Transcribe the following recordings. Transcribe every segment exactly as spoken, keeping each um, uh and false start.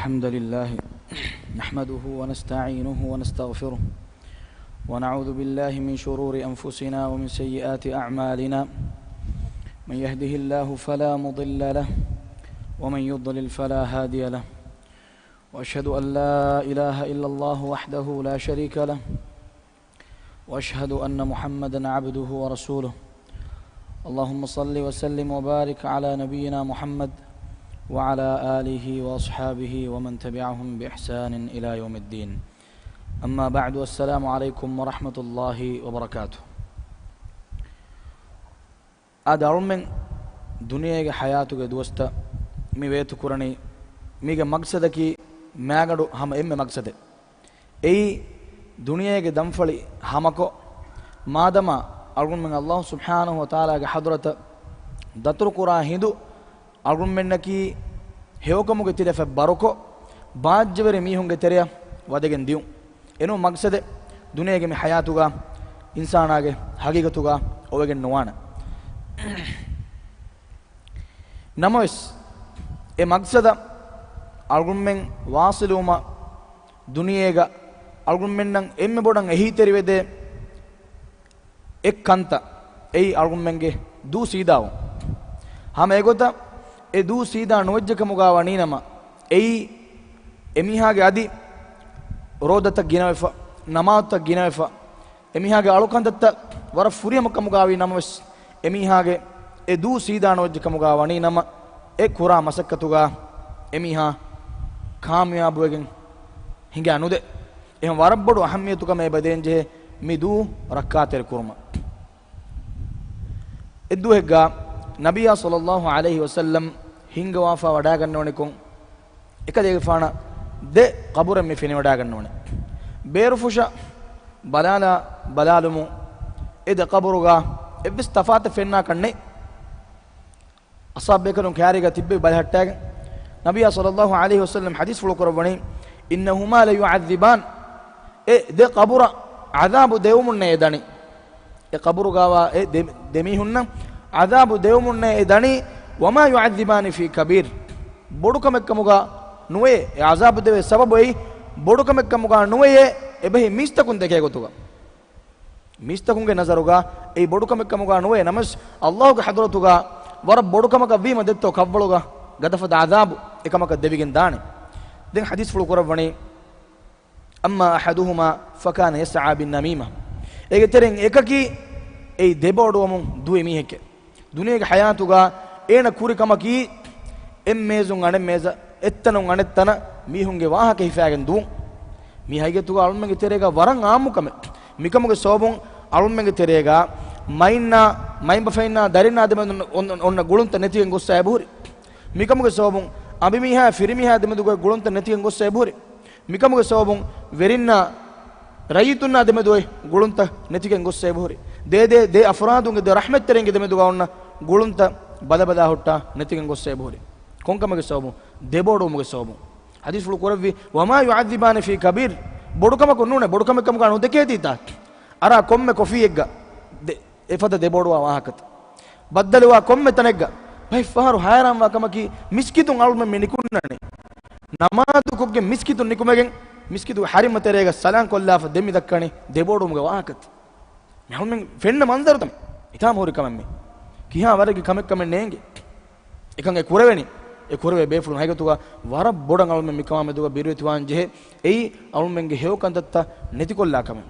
الحمد لله، نحمده ونستعينه ونستغفره، ونعوذ بالله من شرور أنفسنا ومن سيئات أعمالنا. من يهده الله فلا مضل له، ومن يضلل فلا هادي له. وأشهد أن لا إله إلا الله وحده لا شريك له، وأشهد أن محمدا عبده ورسوله. اللهم صل وسلم وبارك على نبينا محمد وعلى آله وأصحابه ومن تبعهم بإحسان إلى يوم الدين. أما بعد، السلام عليكم ورحمة الله وبركاته. އާދެ، އަޅުމެން ދުނިޔޭގެ ޙަޔާތުގެ ދުވަސްތައް މި ވޭތުކުރަނީ، މީގެ މަގްސަދަކީ މާގަނޑު ހަމަ އެންމެ މަގްސަދެއް. އެއީ، ދުނިޔޭގެ ދަންފަޅި ހަމަކޮށް، މާދަމާ އަޅުގަނޑުމެން ﷲ ސުބްޙާނަހޫ ވަތަޢާލާގެ ޙަޟްރަތަށް ދަތުރުކުރާ ހިނދު، އަޅުގަނޑުމެންނަކީ ހެޔޮކަމުގެ ތިލަފަތް ބަރުކޮށް، ބާއްޖަވެރި މީހުންގެ ތެރެއަށް ވަދެގެން ދިޔުން. އެނޫން މަގްސަދެއް ދުނިޔޭގެ މި ޙަޔާތުގަ އިންސާނާގެ ހަގީގަތުގަ އޮވެގެން ނުވާނެ. ނަމަވެސް، އެ މަގްސަދަށް އަޅުގަނޑުމެން ވާޞިލުވުމަށް ދުނިޔޭގަ އަޅުގަނޑުމެންނަށް އެންމެ ބޮޑަށް އެހީތެރިވެދޭ އެއް ކަންތައް، އެއީ އަޅުގަނޑުމެންގެ ދޫ ސީދާވުން. ހަމަ އެގޮތަށް އެ ދޫ ސީދާ ނުވެއްޖެ ކަމުގަ ވަނީ ނަމަ، އެއީ އެމީހާގެ އަދި ރޯދަތައް ގިނަވެފަ، ނަމާދުތައް ގިނަވެފަ، އެމީހާގެ އަޅުކަންތައްތައް ވަރަށް ފުރިހަމަ ކަމުގަ ވީ ނަމަވެސް، އެމީހާގެ އެ ދޫ ސީދާ ނުވެއްޖެ ކަމުގަ ވަނީ ނަމަ، އެ ކުރާ މަސައްކަތުގަ އެމީހާ ކާމިޔާބުވެގެން ހިނގާ ނުދޭ. އެހެން ވަރަށް ބޮޑު އަހައްމިޔަތުކަމެއް އެބަ ދޭންޖެހޭ މި ދޫ ރައްކާތެރި ކުރުމަށް. އެއްދުވަހެއްގަ ނަބިއްޔާ ޞައްލައްލާހު ޢަލައިހި ވަސައްލަމް ހިންގަވާފަ ވަޑައިގަންނަވަނިކޮށް، އެކަލޭގެފާނަށް ދެ ޤަބުރެއް މި ފެނިވަޑައިގަންނަވަނީ. ބޭރުފުށަށް ބަލާލާ ބަލާލުމުން އެ ދެ ޤަބުރުގަ އެއްވެސް ތަފާތެއް ފެންނާކަށް ނެތް. އަޞްޙާބުބޭކަލުން ކާރީގަ ތިއްބެވި ބަލިހައްޓާގެން ނަބިއްޔާ ޞައްލައްލާހު ޢަލައިހި ވަސައްލަމް ޙަދީޘްފުޅު ކުރައްވަނީ، "إنهما ليعذبان." އެ ދެ ޤަބުރަށް ޢަޛާބު ދެވުމުންނޭ އެ ދަނީ. އެ ޤަބުރުގަވާ އެ ދެ، ދެ މީހުންނަށް ޢަޛާބު ދެވުމުންނޭ އެ ދަނީ، "وما يعذبان في كبير." ބޮޑު ކަމެއްކަމުގަ ނުވޭ. އެ ޢަޛާބު ދެވޭ ސަބަބު އެއީ ބޮޑު ކަމެއްކަމުގަ ނުވެޔޭ، އެބަހީ މީސްތަކުން ދެކޭ ގޮތުގަ. މީސްތަކުންގެ ނަޒަރުގަ އެއީ ބޮޑު ކަމެއްކަމުގަ ނުވޭ ނަމަވެސް، ﷲގެ ޙަޟްރަތުގަ ވަރަށް ބޮޑު ކަމަކަށް ވީމަ ދެއްތޯ ކަށްވަޅުގަ ގަދަފަދަ ޢަޛާބު އެކަމަކަށް ދެވިގެން ދާނެ. ދެން ޙަދީޘްފުޅު ކުރައްވަނީ، "أما أحدهما فكان يسعى بالنميمة." އޭގެ ތެރެއިން އެކަކީ އެއީ ދެބޯޑުވަމުން ދުވި މީހެކޭ. ދުނިޔޭގެ ޙަޔާތުގަ އޭނަ ކުރި ކަމަކީ އެއް މޭޒުން އަނެއް މޭޒަށް، އެއްތަނުން އަނެއްތަނަށް މީހުންގެ ވާހަކަ ހިފާގެން ދުވުން. މީ ހަގީގަތުގަ އަޅުމެންގެ ތެރޭގަ ވަރަށް އާއްމު ކަމެއް. މިކަމުގެ ސަބަބުން އަޅުމެންގެ ތެރޭގަ މައިންނާ، މައިންބަފައިންނާ ދަރިންނާ ދެމެދު އޮން-، އޮންނަ ގުޅުންތައް ނެތިގެން ގޮއްސަ އެބަހުރި. މިކަމުގެ ސަބަބުން އަނބިމީހާ ފިރިމީހާ ދެމެދުގައި ގުޅުންތައް ނެތިގެން ގޮއްސަ އެބަހުރި. މިކަމުގެ ސަބަބުން ވެރިންނާ ރައްޔިތުންނާ ދެމެދުގައި ގުޅުންތައް ނެތިގެން ގޮއްސަ އެބަހުރި. ދޭ ދޭ ދެ އަފްރާދުންގެ ދެ ރަޙްމަތްތެރިންގެ ދެމެދުގަ އޮންނަ ގުޅުންތައް ބަލަބަލާ ހުއްޓާ ނެތިގެން ގޮއްސަ އެބަހުރި. ކޮންކަމެއްގެ ސަބަބުން؟ ދެބޯޑުވުމުގެ ސަބަބުން. ޙަދީޘްފުޅު ކުރެއްވި، "وما يعذبان في كبير." ބޮޑުކަމަކުން ނޫނޭ، ބޮޑުކަމެއްކަމުގަ ނުދެކޭތީތާ. އަރާ ކޮންމެ ކޮފީއެއްގަ ދެ، އެފަދަ ދެބޯޑުވާ ވާހަކަތައް. ބައްދަލުވާ ކޮންމެ ތަނެއްގަ. ބައެއްފަހަރު ހައިރާންވާ ކަމަކީ، މިސްކިތުން އަޅުމެން މި ނިކުންނަނީ. ނަމާދުކޮށްގެން މިސްކިތުން ނިކުމެގެން، މިސްކިތުގެ ހަރިމަ ތެރޭގަ ސަލާން ކޮށްލާފަ ދެން މި ދައްކަނީ ދެބޯޑުވުމުގެ ވާހަކަތައް. މި އަޅުމެން ފެންނަ މަންޒަރުތައް މި. ހިތާމަހުރި ކަމެއް މި. ކިހާ ވަރެއްގެ ކަމެއްކަމެއް ނޭނގެ. އެކަން އެ ކުރެވެނީ. އެ ކުރެވޭ ބޭފުޅުން ހަގީގަތުގަ ވަރަށް ބޮޑަށް އަޅުމެން މިކަމާ މެދުގަ ބިރުވެތިވާން ޖެހޭ. އެއީ އަޅުމެންގެ ހެޔޮ ކަންތައްތައް ނެތިކޮށްލާ ކަމެއް.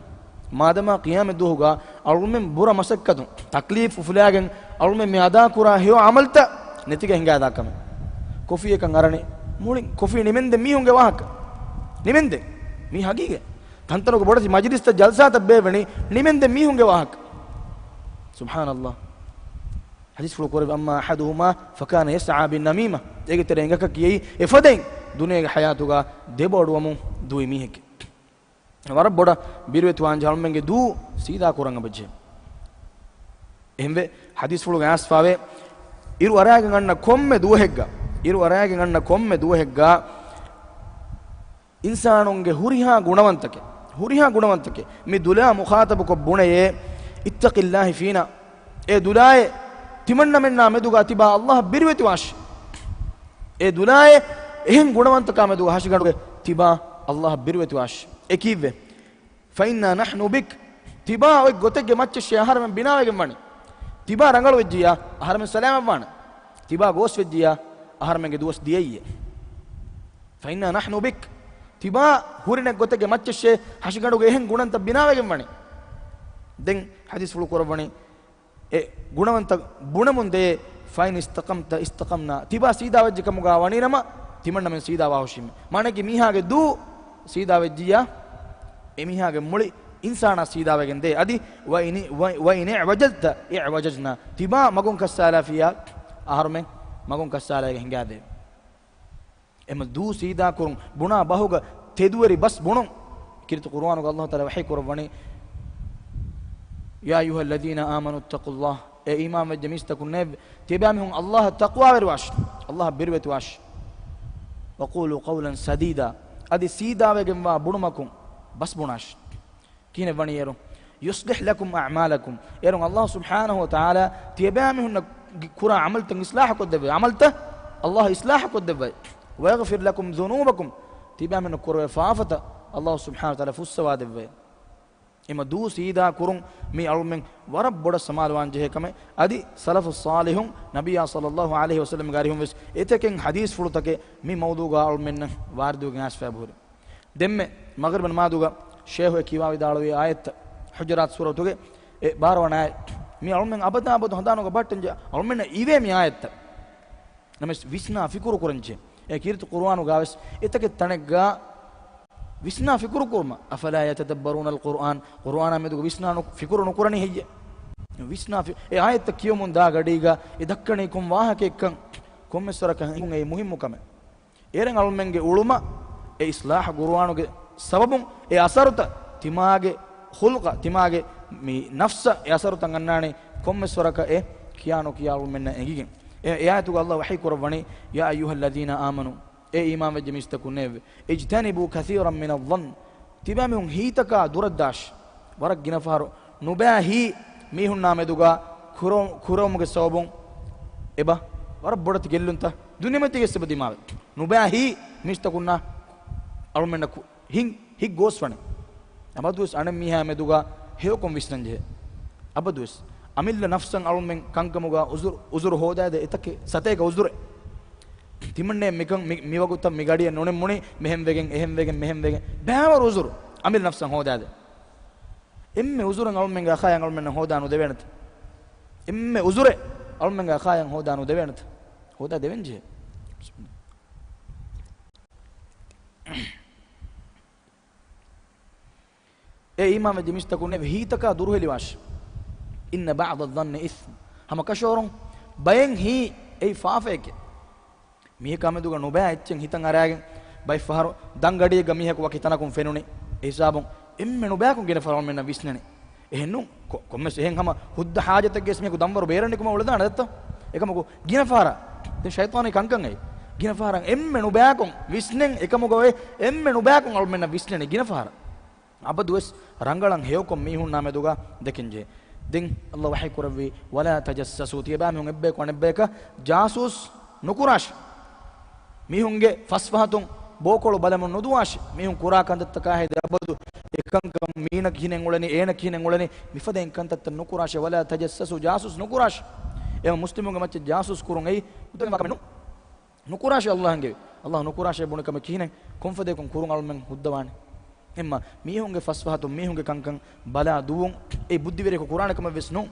މާދަމާ ޤިޔާމަތް ދުވަހުގަ އަޅުމެން ބުރަ މަސައްކަތުން، ތަކްލީފް އުފުލާގެން އަޅުމެން މި އަދާކުރާ ހެޔޮ ޢަމަލްތައް ނެތިގެން ހިނގާދާ ކަމެއް. ކޮފީއަކަށް އަރަނީ މުޅިން ކޮފީ ނިމެންދެން މީހުންގެ ވާހަކަ. ނިމެންދެން. މީ ހަގީގަތް. ތަންތަނުގެ ބޮޑެތި މަޖިލިސްތައް ޖަލްސާތައް ބޭއްވެނީ ނިމެންދެން މީހުންގެ ވާހަކަ. ސުބްޙާނަﷲ. ޙަދީޘްފުޅު ކުރެއްވި، "أما أحدهما فكان يسعى بالنميمة." އޭގެ ތެރެއިން އެކަކީ އެއީ އެފަދައިން ދުނިޔޭގެ ޙަޔާތުގަ ދެބޯޑުވަމުން ދުވި މީހެކޭ. ވަރަށް ބޮޑަށް ބިރުވެތިވާންޖެހޭ އަޅުމެންގެ ދޫ ސީދާ ކުރަން އެބަޖެހޭ. އެހެންވެ، ޙަދީޘްފުޅުގަ އައިސްފަވޭ، އިރު އަރާގެން އަންނަ ކޮންމެ ދުވަހެއްގަ، އިރު އަރާގެން އަންނަ ކޮންމެ ދުވަހެއްގަ، އިންސާނުންގެ ހުރިހާ ގުނަވަންތަކެއް، ހުރިހާ ގުނަވަންތަކެއް މި ދުލާ މުޚާޠަބުކޮށް ބުނެޔޭ، "اتق الله فينا." އޭ ދުލާއޭ، ތިމަންނަމެންނާ މެދުގަ ތިބާ ﷲ އަށް ބިރުވެތިވާށި. އޭ ދުލާއޭ، އެހެން ގުނަވަންތަކާމެދުގަ ހަށިގަނޑުގެ ތިބާ އައްލާހަށް ބިރުވެތިވާށި. އެ ކީއްވެ؟ فإنا نحن بك. ތިބާ އޮތް ގޮތެއްގެ މައްޗަށޭ އަހަރެމެން ބިނާވެގެން ވަނީ. ތިބާ ރަނގަޅު ވެއްޖިއްޔާ އަހަރެމެން ސަލާމަތްވާނެ. ތިބާ ގޯސް ވެއްޖިއްޔާ އަހަރެމެންގެ ދުވަސް ދިޔައީއޭ. فإنا نحن بك. ތިބާ ހުރިނެއް ގޮތެއްގެ މައްޗަށޭ ހަށިގަނޑުގެ އެހެން ގުނަންތައް ބިނާވެގެން ވަނީ. ދެން ޙަދީޘްފުޅު ކުރައްވަނީ އެ ގުނަވަންތައް ބުނެމުން ދޭ، فإن استقمت استقمنا، ތިބާ ސީދާވެއްޖެ ކަމުގަ ވަނީނަމަ، ތިމަންނަމެން ސީދާވާހުށީމެ. މާނައަކީ މީހާގެ ދޫ ސީދާވެއްޖިއްޔާ، އެމީހާގެ މުޅި އިންސާނާ ސީދާވެގެން ދޭ. އަދި، وإن، وإن اعوججت اعوججنا، ތިބާ މަގުން ކައްސާލާފިއްޔާ، އަހަރުމެން މަގުން ކައްސާލައިގެން ހިނގާދޭ. އެމަ ދޫ ސީދާ ކުރުން، ބުނާ ބަހުގަ ތެދުވެރި ބަސް ބުނުން. ކީރިތި ޤުރުއާނުގަ އައްލާހު ތަޢާލާ ވަޙީ ކުރައްވަނީ، يا أيها الذين آمنوا اتقوا الله، އޭ އީމާން ވެއްޖެ މީސްތަކުންނޭވެ! ތިޔަބައިމީހުން އައްލާހަށް ތަޤްވާވެރިވާށި، އައްލާހަށް ބިރުވެތިވާށި. وقولوا قولا سديدا، އަދި ސީދާވެގެންވާ ބުނުމަކުން ބަސް ބުނާށި. ކިހިނެއް ވަނީ އޭރު؟ يصلح لكم أعمالكم، އޭރުން އައްލާހު ސުބްޙާނަހޫ ވަތަޢާލާ ތިޔަބައިމީހުންނަށް ކުރާ ޢަމަލުތައް އިޞްލާޙު ކޮށްދެއްވައި، ޢަމަލުތައް އައްލާހު އިޞްލާޙު ކޮށްދެއްވައި. ويغفر لكم ذنوبكم، ތިޔަބައިމީހުންނަށް ކުރެވޭ ފާފަތައް އައްލާހު ސުބްޙާނަހޫ ވަތަޢާލާ ފުއްސަވާދެއްވައި. އެމަ ދޫ ސީދާ ކުރުން މީ އަޅުމެން ވަރަށް ބޮޑަށް ސަމާލުވާން ޖެހޭ ކަމެއް. އަދި ސަލަފު ޞާލިޙުން ނަބިއްޔާ ޞައްލައްލާހު ޢަލައިހި ވަސައްލަމްގެ އަރިހުން ވެސް އެތަކެއް ޙަދީޘްފުޅުތަކެއް މި މައުޟޫޢުގަ އަޅުމެންނަށް ވާރިދުވެގެން އައިސްފައި ހުރި. ދެންމެ މަޣްރިބު ނަމާދުގަ ޝޭހު އެ ކިޔަވާ ވިދާޅުވި އާޔަތްތައް، ޙުޖުރާތު ސޫރަތުގެ އެ ބާރަ ވަނަ އާޔަތް. މި އަޅުމެން އަބަދާ އަބަދު ހަނދާނުގަ ބަހައްޓަންޖެހޭ، އަޅުމެންނަށް އިވޭ މި އާޔަތްތައް. ނަމަވެސް ވިސްނާ ފިކުރު ކުރަންޖެހޭ. އެ ކީރިތި ޤުރުއާނުގަ ވެސް އެތަކެއް ތަނެއްގަ ވިސްނާ ފިކުރު ކުރުމަށް، أفلا يتدبرون القرآن، ޤުރުއާނާ މެދުގަ ވިސްނާ ނު-، ފިކުރު ނުކުރަނީ ހެއްޔޭ؟ ވިސްނާ ފި-، އެ އާޔަތްތައް ކިޔަމުން ދާ ގަޑީގަ އެ ދައްކަނީ ކޮން ވާހަކައެއްކަން ކޮންމެސް ވަރަކަށް އެނގުން އެއީ މުހިއްމު ކަމެއް. އޭރެން އަޅުމެންގެ އުޅުމަށް އެ އިޞްލާޙު ޤުރުއާނުގެ ސަބަބުން އެ އަސަރުތައް ތިމާގެ ޚުލްޤަށް، ތިމާގެ މި ނަފްސަށް އެ އަސަރުތައް އަންނާނެ ކޮންމެސް ވަރަކަށް އެ ކިޔާ ނުކިޔާ އަޅުމެންނަށް އެނގިގެން. އެ، އެ އާޔަތުގަ އައްލާހު ވަޙީ ކުރައްވަނީ، يا أيها الذين آمنوا، އޭ އީމާންވެއްޖެ މީސްތަކުންނޭވެ! اجتنبوا كثيرا من الظن، ތިބާމީހުން ހީތަކާ ދުރަށްދާށި. ވަރަށް ގިނަ ފަހަރު ނުބައި ހީ މީހުންނާ މެދުގަ ކުރަ-، ކުރެވުމުގެ ސަބަބުން އެބަ ވަރަށް ބޮޑެތި ގެއްލުންތައް ދުނިޔެމަތީގެ ސަބަބު ދިމާވެ. ނުބައި ހީ މީސްތަކުންނާ އަޅުމެންނަށް ކު-، ހިން ހިތް ގޯސްވަނީ. އަބަދުވެސް އަނެއް މީހާ މެދުގަ ހެޔޮކޮން ވިސްނަންޖެހޭ. އަބަދުވެސް އަމިއްލަ ނަފްސަށް އަޅުމެން ކަންކަމުގަ އުޒުރު، އުޒުރު ހޯދާދޭ އެތަކެއް ސަތޭކަ އުޒުރެއް. ތިމަންނޭ މިކަން، މި، މިވަގުތަށް މިގަޑިއަށް ނުނިންމުނީ މެހެންވެގެން، އެހެންވެގެން، މެހެންވެގެން. ބައިވަރު އުޒުރު އަމިއްލަ ނަފްސަށް ހޯދާދޭ. އެންމެ އުޒުރެއް އަޅުމެންގެ އަޚާޔަށް އަޅުމެންނަށް ހޯދާ ނުދެވޭނެތަ؟ އެންމެ އުޒުރެއް އަޅުމެންގެ އަޚާޔަށް ހޯދާ ނުދެވޭނެތަ؟ ހޯދާ ދެވެންޖެހޭ. އޭ އީމާންވެއްޖެ މީސްތަކުންނޭވެ! ހީތަކާ ދުރުހެލިވާށި. إن بعض الظن إثم. ހަމަ ކަށަވަރުން ބައެއް ހީ އެއީ ފާފައެކޭ. މީހަކާ މެދުގަ ނުބައި އެއްޗެއް ހިތަށް އަރާގެން ބައެއް ފަހަރު ދަންގަޑިއެއްގަ މީހަކު ވަކި ތަނަކުން ފެނުނީ. އެ ހިސާބުން އެންމެ ނުބައިކުން ގިނަ ފަހަރު އަޅުމެންނަށް ވިސްނެނީ. އެހެންނު، ކޮ-، ކޮންމެސް އެހެން ހަމަ ހުއްދަ ހާޖަތެއްގެ މީހަކު ދަންވަރު ބޭރަށް ނިކުމެ އުޅެދާނެ ދައްތަ؟ އެކަމަކު ގިނަ ފަހަރަށް، ދެން ޝައިޠާނީ ކަންކަން އެއީ. ގިނަ ފަހަރަށް އެންމެ ނުބައިކުން ވިސްނެން އެކަމުގަ އޮތް އެންމެ ނުބައިކުން އަޅުމެންނަށް ވިސްނެނީ ގިނަ ފަހަރަށް. އަބަދުވެސް ރަނގަޅަށް ހެޔޮކޮށް މީހުންނާ މެދުގަ ދެކެންޖެހޭ. ދެން އައްލާ ވަޙީ ކުރެއްވީ، ولا تجسسوا، ތިޔަބައިމީހުން އެއްބަޔަކު އަނެއްބަޔަކަށް ޖާސޫސް ނުކުރާށި. މީހުންގެ ފަސްފަހަތުން ބޯކޮޅު ބަލަމުން ނުދުވާށި. މީހުން ކުރާ ކަންތައްތަކާ ހެދި އަބަދު އެކަންކަން މީނަ ކިހިނެއް އުޅެނީ، އޭނަ ކިހިނެއް އުޅެނީ، މިފަދަ އެކަންތައްތައް ނުކުރާށި. ولا تجسسوا، ޖާސޫސް ނުކުރާށި. އެ މުސްލިމުންގެ މައްޗަށް ޖާސޫސް ކުރުން އެއީ ހުއްދަވެގެންވާ ކަމެއް ނޫން. ނުކުރާށޭ އައްލާހަށް އެންގެވި. އައްލާހު ނުކުރާށޭ ބުނި ކަމެއް ކިހިނެއް؟ ކޮންފަދައަކުން ކުރުން އަޅުމެން ހުއްދަވާނެ؟ އެއްމަ މީހުންގެ ފަސްފަހަތުން މީހުންގެ ކަންކަން ބަލާ ދުވުން އެއީ ބުއްދިވެރިޔަކު ކުރާނެ ކަމެއް ވެސް ނޫން.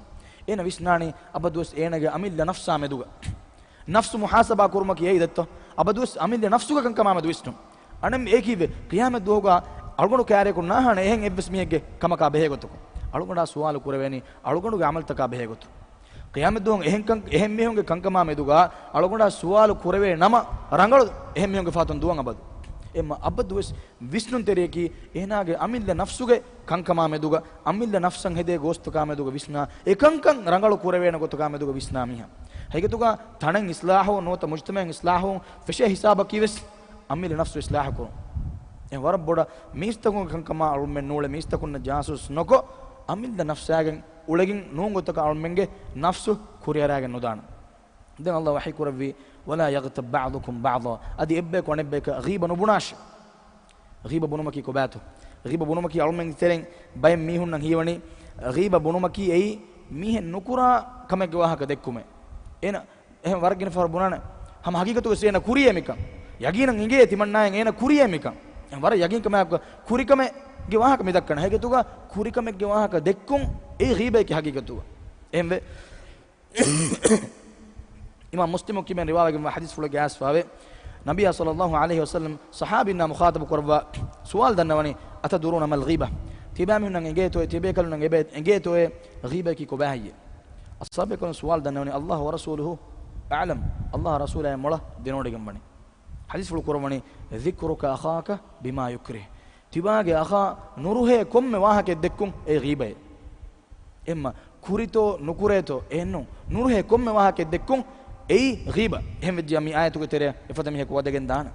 އޭނަ ވިސްނާނީ އަބަދުވެސް އޭނަގެ އަމިއްލަ ނަފްސާ މެދުގަ. ނަފްސު މުޙާސަބާ ކުރުމަކީ އެއީ ދައްތަ؟ އަބަދުވެސް އަމިއްލަ ނަފްސުގެ ކަންކަމާ މެދު ވިސްނުން. އަނެއް އެ ކީއްވެ؟ ޤިޔާމަތް ދުވަހުގަ އަޅުގަނޑު ކައިރިއަކު ނާހާނެ އެހެން އެއްވެސް މީހެއްގެ ކަމަކާ ބެހޭ ގޮތަކު. އަޅުގަނޑާ ސުވާލު ކުރެވޭނީ އަޅުގަނޑުގެ އަމަލްތަކާ ބެހޭ ގޮތުން. ޤިޔާމަތް ދުވަހު އެހެން ކަން، އެހެން މީހުންގެ ކަންކަމާ މެދުގަ އަޅުގަނޑާ ސުވާލު ކުރެވޭ ނަމަ، ރަނގަޅު އެހެން މީހުންގެ ފަހަތުން ދުވަން އަބަދު. އެއްމަ އަބަދުވެސް ވިސްނުންތެރިޔަކީ އޭނާގެ އަމިއްލަ ނަފްސުގެ ކަންކަމާ މެދުގަ، އަމިއްލަ ނަފްސަށް ހެދޭ ގޯސްތަކާ މެދުގަ ވިސްނާ، އެކަންކަން ރަނގަޅު ކުރެވޭނެ ގޮތަކާ މެދުގަ ވިސްނާ މީހާ. ހަގީގަތުގަ ތަނެއް އިޞްލާޙު ނުވަތަ މުޖްތަމަޢެއް އިޞްލާޙު ފެށޭ ހިސާބަކީ ވެސް އަމިއްލަ ނަފްސު އިޞްލާޙު ކުރުން. އެ ވަރަށް ބޮޑަށް މީސްތަކުންގެ ކަންކަމާ އަޅުމެއް ނޫޅެ، މީސްތަކުންނަށް ޖާސޫސް ނުކޮށް، އަމިއްލަ ނަފްސާގެން އުޅެގެން ނޫން ގޮތަކަށް އަޅުމެންގެ ނަފްސު ކުރިއަރާގެން ނުދާނަން. ދެން ﷲ ވަޙީ ކުރެއްވީ، "ولا يغتب بعضكم بعضا." އަދި އެއްބަޔަކު އަނެއްބަޔަކަށް ޣީބަ ނުބުނާށޭ. ޣީބަ ބުނުމަކީ ކޮބާތޯ؟ ޣީބަ ބުނުމަކީ އަޅުމެންގެ ތެރެއިން ބައެއް މީހުންނަށް ހީވަނީ، ޣީބަ ބުނުމަކީ އެއީ މީހެއް ނުކުރާ ކަމެއްގެ ވާހަކަ ދެއްކުމޭ. އޭނަ އެހެން ވަރަށް ގިނަ ފަހަރު ބުނާނެ، ހަމަ ހަގީގަތުގަ އޭނަ ކުރިޔޭ މިކަން. ޔަގީނަށް އިނގޭ ތިމަންނާއަށް އޭނަ ކުރިޔޭ މިކަން. އެހެން ވަރަށް ޔަގީންކަމާއެކު ކުރިކަމެއްގެ ވާހަކަ މި ދައްކަނީ. ހަގީގަތުގަ ކުރިކަމެއްގެ ވާހަކަ ދެއްކުން އެއީ ޣީބައަކީ ހަގީގަތުގަ. އެހެންވެ، އިމާމް މުސްލިމު ކިބެން ރިވާވެގެންވާ ޙަދީޘްފުޅެއްގެ އައިސްފާވެ، ނަބިއްޔާ ޞައްލައްލާހު ޢަލައިހި ވަސައްލަމް ޞަޙާބީންނާ މުޚާޠަބު ކުރައްވާ ސުވާލު ދަންނަވަނީ، "أتدرون ما الغيبة؟" ތިބާމީހުންނަށް އެނގޭތޯއޭ، ތިބޭކަލުންނަށް އެބަ އެނގޭތޯއޭ، ޣީބައަކީ ކޮބާހެއްޔޭ؟ އަޞްޙާބުބޭކަލުން ސުވާލު ދަންނަވަނީ، "الله ورسوله أعلم." ﷲ އާ ރަސޫލާއޭ މޮޅަށް ދެނެވޮޑިގެންވަނީ. ޙަދީޘްފުޅު ކުރައްވަނީ، "ذكرك أخاك بما يكره." ތިބާގެ އަޚާ ނުރުހޭ ކޮންމެ ވާހަކައެއް ދެއްކުން އެއީ ޣީބައޭ. އެއްމަ ކުރިތޯ ނުކުރޭތޯ އެއްނޫން. ނުރުހޭ ކޮންމެ ވާހަކައެއް ދެއްކުން އެއީ ޣީބަ. އެހެންވެއްޖިއްޔާ މި އާޔަތުގެ ތެރެއަށް އެފަދަ މީހަކު ވަދެގެން ދާނެ.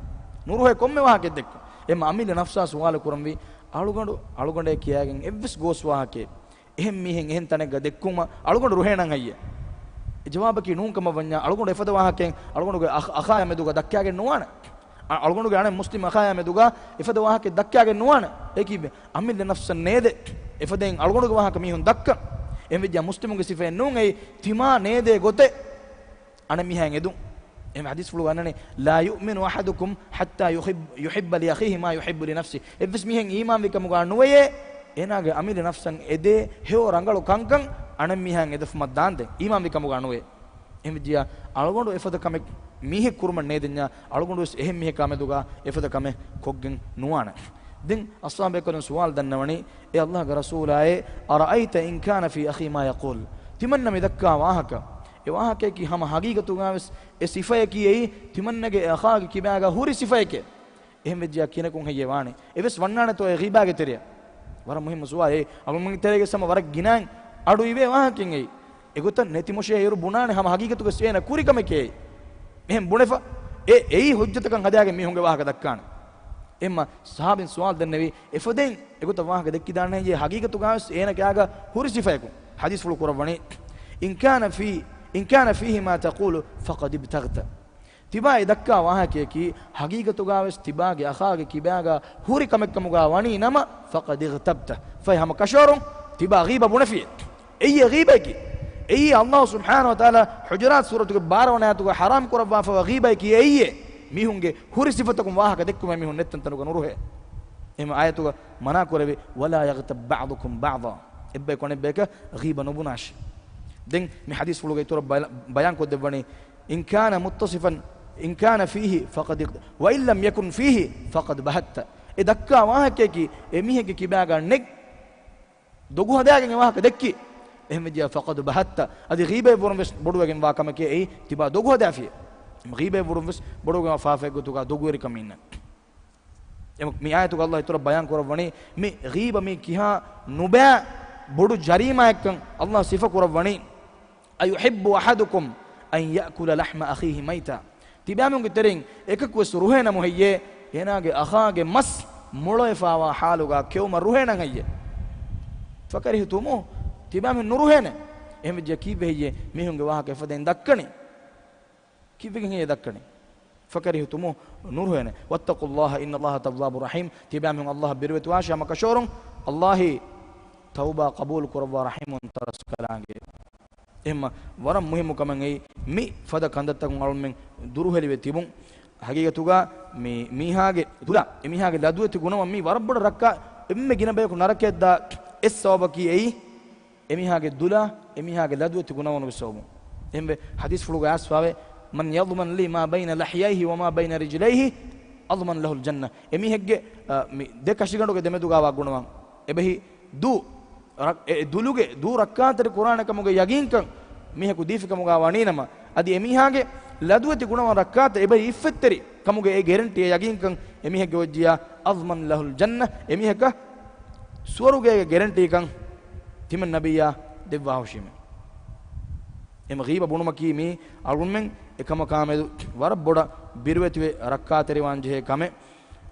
ނުރުހޭ ކޮންމެ ވާހަކައެއް ދެއްކުން. އެއްމަ އަމިއްލަ ނަފްސާ ސުވާލު ކުރަންވީ، އަޅުގަނޑު، އަޅުގަނޑޭ ކިޔާގެން އެއްވެސް ގޯސް ވާހަކައެއް އެހެން މީހެއް އެހެން ތަނެއްގަ ދެއްކުމަށް އަޅުގަނޑު ރުހޭނަން ހައްޔޭ؟ އެ ޖަވާބަކީ ނޫން ކަމަށް ވަންޏާ، އަޅުގަނޑު އެފަދަ ވާހަކައެއް އަޅުގަނޑުގެ އަޚ-، އަޚާޔާ މެދުގަ ދައްކާގެން ނުވާނެ. އަ-، އަޅުގަނޑުގެ އަނެއް މުސްލިމް އަޚާޔާ މެދުގަ އެފަދަ ވާހަކައެއް ދައްކާގެން ނުވާނެ. އެކީ އަމިއްލަ ނަފްސަށް ނޭދޭ އެފަދައިން އަޅުގަނޑުގެ ވާހަކަ މީހުން ދައްކަން. އެހެންވެއްޖިއްޔާ މުސްލިމުންގެ ސިފައެއް ނޫން އެއީ ތިމާ ނޭދޭ ގޮތެއް އަނެއް މީހާއަށް އެދުން. އެހެން ޙަދީޘްފުޅުގަ އަންނަނީ، "لا يؤمن أحدكم حتى يحب، يحب لأخيه ما يحب لنفسه." އެއްވެސް މީހެއް އީމާންވި ކަމުގަ ނުވެޔޭ، އޭނާގެ އަމިއްލަ ނަފްސަށް އެދޭ ހެޔޮ ރަނގަޅު ކަންކަން އަނެއް މީހާއަށް އެދެފުމަށް ދާންދެން. އީމާންވި ކަމުގަ ނުވޭ. އެހެންވެއްޖިއްޔާ އަޅުގަނޑު އެފަދަ ކަމެއް މީހެއް ކުރުމަށް ނޭދެންޏާ، އަޅުގަނޑުވެސް އެހެން މީހަކާ މެދުގަ އެފަދަ ކަމެއް ކޮށްގެން ނުވާނެ. ދެން އަޞްޙާބުބޭކަލުން ސުވާލު ދަންނަވަނީ، "އޭ ﷲގެ ރަސޫލާއޭ، أرأيت إن كان في أخي ما يقول؟" ތިމަންނަ މި ދައްކާ ވާހަކަ، އެ ވާހަކަޔަކީ ހަމަ ހަގީގަތުގަވެސް އެ ސިފަޔަކީ އެއީ ތިމަންނަގެ އެ އަޚާގެ ކިބާގަ ހުރި ސިފަޔެކޭ. އެހެންވެއްޖިއްޔާ ކިހިނަކުން ހެއްޔޭ ވާނީ؟ އެވެސް ވަންނާނެތޯ އެ ޣީބާގެ ތެރެއަށް؟ ވަރަށް މުހިއްމު ސުވާލެއް. އަޅުމެންގެ ތެރޭގެ ސަމަ ވަރަށް ގިނައިން އަޑު އިވޭ ވާހަކައެއް އެއީ. އެގޮތަށް ނެތިމުށޭ އޭރު ބުނާނެ ހަމަ ހަގީގަތުގަ އޭނަ ކުރި ކަމެކޭ. އެހެން ބުނެފަ، އެ އެއީ ހުއްޖަތަކަށް ހަދާގެން މީހުންގެ ވާހަކަ ދައްކާނެ. އެހެންމަ ޞަޙާބީން ސުވާލު ދެންނެވީ، އެފަދައިން އެގޮތަށް ވާހަކަ ދެއްކިދާނެ ހެއްޔޭ ހަގީގަތުގަވެސް އޭނަ ކިބާގަ ހުރި ސިފަޔަކުން؟ ޙަދީޘްފުޅު ކުރައްވަނީ، "إن كان في، إن كان فيه ما تقول فقد ابتغت." ތިބާ އެ ދައްކާ ވާހަކަޔަކީ ހަގީގަތުގަވެސް ތިބާގެ އަޚާގެ ކިބާގަ ހުރި ކަމެއްކަމުގަ ވަނީ ނަމަ، فقد اغتبت. ފަހެ ހަމަ ކަށަވަރުން ތިބާ ޣީބަ ބުނެފިއޭ. އެއީ ޣީބައަކީ. އެއީ ﷲ ސުބްޙާނަހޫ ވަތަޢާލާ ޙުޖުރާތު ސޫރަތުގެ ބާރަ ވަނަ އާޔަތުގަ ޙަރާމް ކުރައްވާފައިވާ ޣީބައަކީ އެއީ. މީހުންގެ ހުރި ސިފަތަކުން ވާހަކަ ދެއްކުމޭ މީހުން ނެތް ތަންތަނުގަ ނުރުހޭ. އެހެން އާޔަތުގަ މަނާ ކުރެވި، "ولا يغتب بعضكم بعضا." އެއްބަޔަކު އަނެއްބަޔަކަށް ޣީބަ ނުބުނާށި. ދެން މި ޙަދީޘްފުޅުގެ އިތުރަށް ބަޔާ-، ބަޔާން ކޮށްދެއްވަނީ، "إن كان متصفا، إن كان فيه فقد اغت-، وإن لم يكن فيه فقد بهت." އެ ދައްކާ ވާހަކަޔަކީ އެ މީހެއްގެ ކިބާގަ ނެތް ދޮގު ހަދާގެން އެ ވާހަކަ ދެއްކި. އެހެންވެއްޖެއްޔާ، فقد بهت. އަދި ޣީބައެއްވުރުން ވެސް ބޮޑުވެގެންވާ ކަމެކޭ އެއީ ތިބާ ދޮގު ހަދާފިޔޭ. ޣީބައެއްވުރުން ވެސް ބޮޑުވެގެންވާ ފާފައެއް ގޮތުގަ ދޮގުވެރިކަމެއް އިންނަން. އެމަ-، މި އާޔަތުގަ ﷲ އިތުރަށް ބަޔާން ކުރައްވަނީ، މި ޣީބަ މީ ކިހާ ނުބައި ބޮޑު ޖަރީމާއެއްކަން ﷲ ސިފަ ކުރައްވަނީ. "أيحب أحدكم أن يأكل لحم أخيه ميتا؟" ތިބާމީހުންގެ ތެރެއިން އެކަކުވެސް ރުހޭނަމު ހެއްޔޭ، އޭނާގެ އަޚާގެ މަސް މޮޅަވެފައިވާ ޙާލުގަ ކެއުމަށް ރުހޭނަން ހެއްޔޭ؟ فكرهتموه. ތިބާމީހުން ނުރުހޭނެ. އެހެންވެއްޖެއްޔާ ކީއްވެ ހެއްޔޭ މީހުންގެ ވާހަކަ އެފަދައިން ދައްކަނީ؟ ކީއްވެގެން ހެއްޔޭ ދައްކަނީ؟ فكرهتموه، ނުރުހޭނެ. واتقوا الله إن الله تواب رحيم. ތިބާމީހުން ﷲ އަށް ބިރުވެތިވާށޭ، ހަމަ ކަށަވަރުން ﷲ ތައުބާ ޤަބޫލު ކުރައްވާ ރަޙީމުން ތަރަސްކަލާނގެ. އެހެންމަ ވަރަށް މުހިއްމު ކަމެއް އެއީ، މި ފަދަ ކަންތައްތަކުން އަޅުމެން ދުރުހެލިވެ ތިބުން. ހަގީގަތުގަ މި މީހާގެ ދުލާ، އެ މީހާގެ ލަދުވެތި ގުނަވަން މީ ވަރަށް ބޮޑަށް ރައްކާ، އެންމެ ގިނަ ބަޔަކު ނަރަކަޔަށްދާ އެއް ސަބަބަކީ އެއީ، އެމީހާގެ ދުލާ، އެމީހާގެ ލަދުވެތި ގުނަވަނުގެ ސަބަބުން. އެހެންވެ، ޙަދީޘްފުޅުގަ އައިސްފައިވޭ، "من يضمن لي ما بين لحييه وما بين رجليه أضمن له الجنة." އެމީހެއްގެ، އަ، މި ދެ ކަށިގަނޑުގެ ދެމެދުގަވާ ގުނަވަން، އެބަހީ ދޫ، ރަ-، އެ ދުލުގެ ދޫ ރައްކާތެރި ކުރާނެ ކަމުގެ ޔަގީންކަން މީހަކު ދީފިކަމުގަ ވަނީނަމަ، އަދި އެމީހާގެ ލަދުވެތި ގުނަވަން ރައްކާތެރި އެބަހީ އިއްފަތްތެރި ކަމުގެ އެ ގެރެންޓީ އެ ޔަގީންކަން އެމީހެއްގެ އޮތްޖިޔާ، أضمن له الجنة، އެމީހަކަށް ސުވަރުގޭގެ ގެރެންޓީކަން ތިމަން ނަބިއްޔާ ދެއްވާހުށީމެ. އެމަ ޣީބަ ބުނުމަކީ މީ އަޅުގަނޑުމެން އެކަމަކާމެދު ވަރަށް ބޮޑަށް ބިރުވެތިވެ ރައްކާތެރިވާންޖެހޭ ކަމެއް.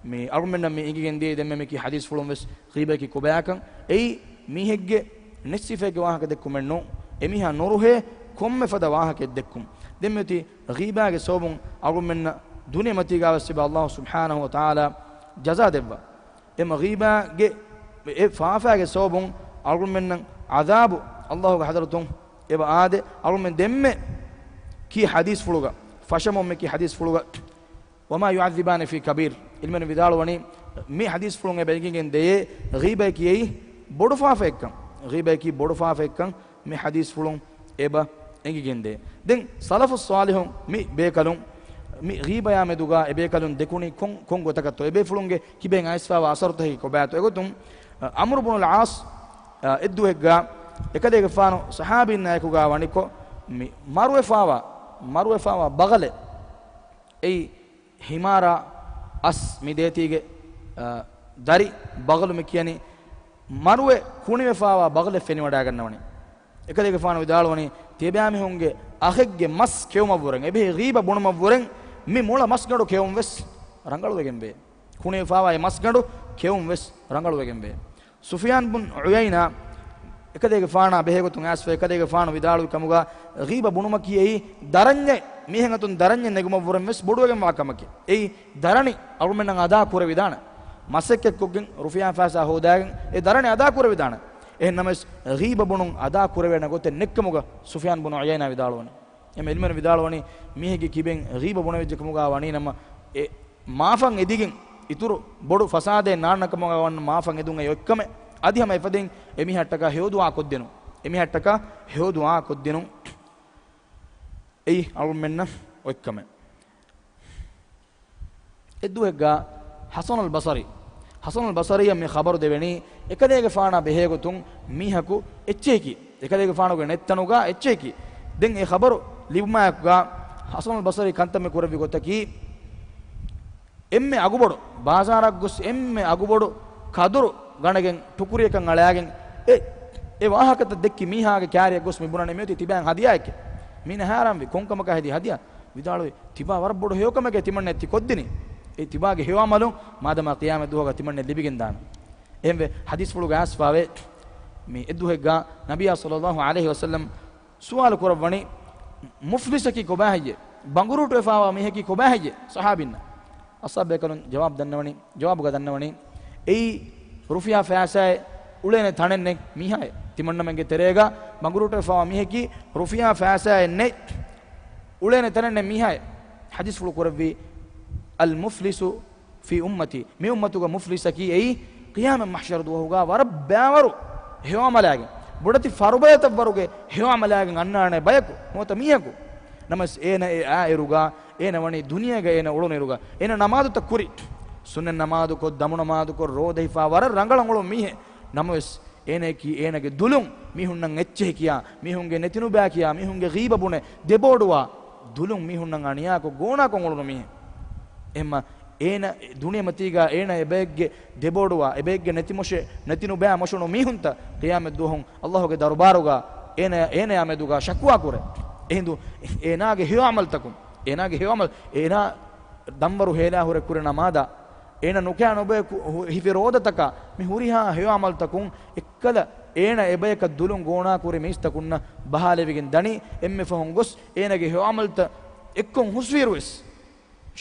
މި އަޅުގަނޑުމެންނަށް މި އެނގިގެން ދިޔައީ ދެންމެ މިކި ޙަދީޘްފުޅުން ވެސް ޣީބައަކީ ކޮބާކަން. އެއީ މީހެއްގެ ނެތް ސިފައެއްގެ ވާހަކަ ދެއްކުމެއް ނޫން. އެމީހާ ނުރުހޭ ކޮންމެ ފަދަ ވާހަކައެއް ދެއްކުން. ދެންމެތި ޣީބާގެ ސަބަބުން އަޅުގަނޑުމެންނަށް ދުނިޔެމަތީގަވެސް އެބަ ﷲ ސުބްޙާނަހޫ ވަތަޢާލާ ޖަޒާ ދެއްވާ. އެމަ ޣީބާގެ އެ ފާފާގެ ސަބަބުން އަޅުގަނޑުމެންނަށް ޢަޛާބު ﷲގެ ޙަޟްރަތުން އެބަ އާދެ. އަޅުގަނޑުމެން ދެންމެ ކީ ޙަދީޘްފުޅުގަ، ފަށަމުން މި ކީ ޙަދީޘްފުޅުގަ، "وما يعذبان في كبير." ޢިލްމުވެރިން ވިދާޅުވަނީ، މި ޙަދީޘްފުޅުން އެބަ އެނގިގެން ދެޔޭ، ޣީބައަކީ އެއީ ބޮޑު ފާފައެއްކަން. ޣީބައަކީ ބޮޑު ފާފައެއްކަން މި ޙަދީޘްފުޅުން އެބަ އެނގިގެންދޭ. ދެން ސަލަފުއް ޞާލިޙު މި ބޭކަލުން، މި ޣީބަޔާ މެދުގަ އެބޭކަލުން ދެކުނީ ކޮން، ކޮން ގޮތަކަށްތޯ؟ އެބޭފުޅުންގެ ކިބައިން އައިސްފާވާ އަސަރުތަކަކީ ކޮބާތޯ؟ އެގޮތުން، އަ، ޢަމްރު ބުނުލް ޢާޞް، އަ، އެއްދުވަހެއްގަ އެކަލޭގެފާނު ޞަޙާބީންނާއެކުގަ ވަނިކޮށް، މި މަރުވެފާވާ، މަރުވެފާވާ ބަޣަލެއް، އެއީ ހިމާރާ އަސް މި ދޭތީގެ، އަ، ދަރި ބަޣަލު މި ކިޔަނީ، މަރުވެ ކުނިވެފާވާ ބަޣަލެއް ފެނިވަޑައިގަންނަވަނީ. އެކަލޭގެފާނު ވިދާޅުވަނީ، ތިޔަބައިމީހުންގެ އަޚެއްގެ މަސް ކެއުމަށްވުރެން، އެބަހީ ޣީބަ ބުނުމަށްވުރެން، މި މޮޅަށް މަސްގަނޑު ކެއުން ވެސް ރަނގަޅުވެގެންވޭ. ކުނިވެފާވާ އެ މަސްގަނޑު ކެއުން ވެސް ރަނގަޅުވެގެންވޭ. ސުފިޔާން ބުން ޢުޔައިނާ އެކަލޭގެފާނާ ބެހޭގޮތުން އައިސްފަ، އެކަލޭގެފާނު ވިދާޅުވި ކަމުގަ، ޣީބަ ބުނުމަކީ އެއީ ދަރަންޏެއް، މީހެއް އަތުން ދަރަންޏެއް ނެގުމަށްވުރެން ވެސް ބޮޑުވެގެންވާ ކަމަކީ. އެއީ ދަރަނި އަޅުމެންނަށް އަދާ ކުރެވިދާނެ. މަސައްކަތްކޮށްގެން ރުފިޔާ ފައިސާ ހޯދާގެން އެ ދަރަނި އަދާ ކުރެވިދާނެ. އެހެންނަމަވެސް، ޣީބަ ބުނުން އަދާ ކުރެވޭނެ ގޮތެއް ނެތްކަމުގަ ސުފިޔާން ބުނު ޢުޔައިނާ ވިދާޅުވަނީ. އެމަ ޢިލްމުވެރިން ވިދާޅުވަނީ، މީހެއްގެ ކިބައިން ޣީބަ ބުނެވިއްޖެ ކަމުގަ ވަނީ ނަމަ، އެ މާފަށް އެދިގެން އިތުރު ބޮޑު ފަސާދައެއް ނާންނަ ކަމުގަ ވަން މާފަށް އެދުން އެ އޮތްކަމެއް. އަދި ހަމަ އެފަދައިން އެމީހަށްޓަކާ ހެޔޮދުޢާ ކޮށްދިނުން. އެމީހަށްޓަކާ ހެޔޮދުޢާ ކޮށްދިނުން. އެއީ އަޅުމެންނަށް އޮތްކަމެއް. އެއްދުވަހެއްގަ ޙަސަނުލް ބަޞަރީ، ޙަސަނުލް ބަޞަރީއަށް މި ޚަބަރު ދެވެނީ، އެކަލޭގެފާނާ ބެހޭގޮތުން މީހަކު އެއްޗެހިކީ، އެކަލޭގެފާނުގެ ނެތްތަނުގަ އެއްޗެހިކީ. ދެން އެ ޚަބަރު ލިބުމާއެކުގަ ޙަސަނުލް ބަޞަރީ ކަންތައް މި ކުރެއްވި ގޮތަކީ، އެންމެ އަގުބޮޑު، ބާޒާރަށް ގޮސް އެންމެ އަގުބޮޑު ކަދުރު ގަނެގެން ޓުކުރިއަކަށް އަޅާގެން، އެ، އެ ވާހަކަތައް ދެއްކި މީހާގެ ކާރިއަށް ގޮސް މި ބުނަނީ މިއޮތީ ތިބާއަށް ހަދިޔާއެކޭ. މީނަ ހައިރާންވި، ކޮންކަމަކާ ހެދި ހަދިޔާ؟ ވިދާޅުވި، ތިބާ ވަރަށް ބޮޑު ހެޔޮކަމެކޭ ތިމަންނައަށް ތި ކޮށްދިނީ. އެ ތިބާގެ ހެޔޮއަމަލު މާދަމާ ޤިޔާމަތް ދުވަހުގަ ތިމަންނައަށް ލިބިގެންދާނެ. އެހެންވެ، ޙަދީޘްފުޅުގަ އައިސްފާވޭ، މި އެއްދުވަހެއްގަ ނަބިއްޔާ ޞައްލައްލާހު ޢަލައިހި ވަސައްލަމް ސުވާލު ކުރައްވަނީ، މުފްލިސަކީ ކޮބާހެއްޔޭ؟ ބަނގުރޫޓުވެފާވާ މީހަކީ ކޮބާހެއްޔޭ؟ ޞަޙާބީންނަށް. އަޞްޙާބު ބޭކަލުން ޖަވާބު ދަންނަވަނީ، ޖަވާބުގަ ދަންނަވަނީ، އެއީ ރުފިޔާ ފައިސާއެއް އުޅޭނެ ތަނެއް ނެތް މީހާއެއް. ތިމަންނަމެންގެ ތެރޭގަ ބަނގުރޫޓުވެފާވާ މީހަކީ ރުފިޔާ ފައިސާއެއް ނެތް އުޅޭނެ ތަނެއް ނެތް މީހާއެއް. ޙަދީޘްފުޅު ކުރެއްވީ، "المفلس في أمتي." މި އުއްމަތުގަ މުފްލިސަކީ އެއީ، ޤިޔާމަތް މަޙްޝަރު ދުވަހުގަ ވަރަށް ބައިވަރު ހެޔޮއަމަލާގެން، ބޮޑެތި ފަރުބަދަތައްވަރުގެ ހެޔޮއަމަލާގެން އަންނާނެ ބަޔަކު، ނުވަތަ މީހަކު. ނަމަވެސް އޭނަ އެ އާއިރުގަ، އޭނަ ވަނީ ދުނިޔޭގަ އޭނަ އުޅުނުއިރުގަ، އޭނަ ނަމާދުތައް ކުރި، ސުންނަތް ނަމާދުކޮށް، ދަމުނަމާދުކޮށް، ރޯދަ ހިފާ ވަރަށް ރަނގަޅަށް އުޅުނު މީހެއް. ނަމަވެސް، އޭނައަކީ އޭނަގެ ދުލުން މީހުންނަށް އެއްޗެހި ކިޔާ، މީހުންގެ ނެތިނުބައި ކިޔާ، މީހުންގެ ޣީބަ ބުނެ، ދެބޯޑުވާ، ދުލުން މީހުންނަށް އަނިޔާކޮށް ގޯނާކޮށް އުޅުނު މީހެއް. އެހެންމަ އޭނަ ދުނިޔެމަތީގަ އޭނަ އެބައެއްގެ ދެބޯޑުވާ، އެބައެއްގެ ނެތިމޮށެ، ނެތިނުބައި މޮށުނު މީހުންތައް ޤިޔާމަތް ދުވަހު ﷲގެ ދަރުބާރުގަ އޭނަ، އޭނަޔާ މެދުގަ ޝަކުވާ ކުރޭ. އެހިނދު އޭނާގެ ހެޔޮ ޢަމަލުތަކުން، އޭނާގެ ހެޔޮ ޢަމަލު، އޭނާ ދަންވަރު ހޭލާ ހުރެ ކުރެ ނަމާދާ، އޭނަ ނުކާ ނުބޮއެ ކު-، ހު-، ހިފި ރޯދަތަކާ، މި ހުރިހާ ހެޔޮ ޢަމަލުތަކުން އެއްކަލަ އޭނަ އެބަޔަކަށް ދުލުން ގޯނާކުރި މީސްތަކުންނަށް ބަހާލެވިގެން ދަނީ. އެންމެ ފަހުން ގޮސް އޭނަގެ ހެޔޮ ޢަމަލުތައް އެއްކޮށް ހުސްވިއިރުވެސް